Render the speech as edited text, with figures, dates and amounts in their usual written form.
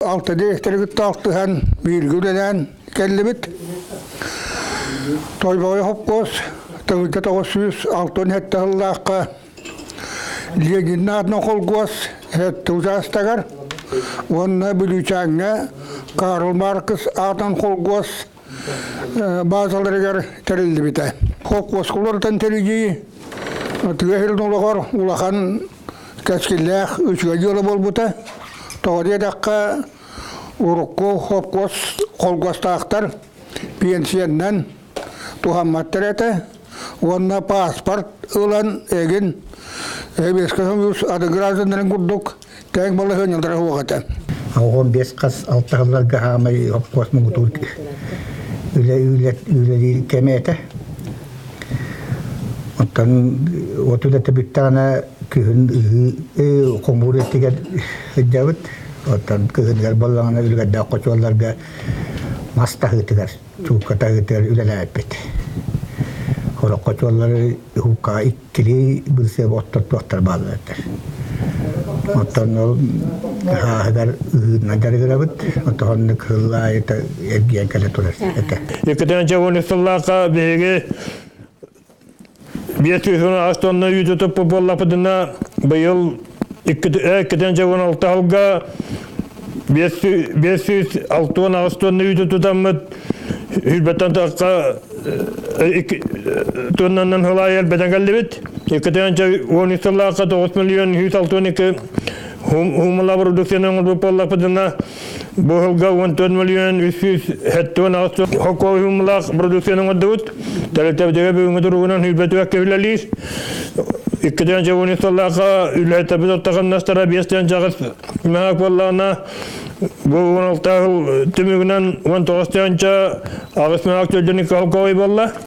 Алта дириэктэри кытта алтыһан, бииргэ үлэлээн кэллибит. Тойбоҕой хопкуос тыһыынча 967 сыллаахха Ленин аатынан холкуос сэттэ учаастагар уонна Бүлүүчээҥҥэ Карл Маркс аатынан холкуос баазаларыгар тэриллибитэ. Холкуоска уларытан тэрийии тыа сирин олоҕор улахан кэскиллээх үчүгэй дьыала буолбута. Тоҕо диэтэххэ, урукку холкуос холкуостаахтар пенсиянан туһамматтар этэ уонна паспорт ылан эгин Сэбиэскэй Союз аты гражданнарын курдук тэҥ балаһыанньалара суох этэ. 15 хас алта сылларга хаамай холкуос муҥутуур үлэ үлэлиир кэмэ этэ. Оттон от үлэтэ бүттэҕинэ күһүн ыһыы хомуур өттүгэр сылдьабыт. Оттон кыһыныгар буоллаҕына үлүгэрдээх хочуолларга мас таһыытыгар, чуукка таһыытыгар үлэлээбиппит. Сорох хочуоллары уһукка иккилии бырсыап оттор туохтар бааллар этэ. Оттон ол хааһыгар ыһыытынан дьарыгырабыт. Оттон кыһыл аайыта эргийэн кэлэ турар этэ. Екатерина Чавонис сыллаахха биһиги 518 тонна үүтү туппут буоллахпытына, быйыл 216 сылга 568 тонна үүтү тутаммыт, сүүрбэттэн тахса тоннанан сылаайы элбэтэн кэллибит. 2013 сыллаахха 9 миллион 162 хумула продукцияны оҥорбут буоллахпытына, Бу сылга 14 миллион 378 холкуос умулаах продукцияны оҥордубут. Тэрилтэбитигэр бүгүҥҥү туругунан сүүрбэтүөккэ үлэлиир. 213 сыллаахха үлэһиттэрбит орто хамнастара 5 мөһөөк буоллаҕына, бу 16 сыл түмүгүнэн 19 тыһыынча 8 мөһөөк төрдүн икки холкуой буолла.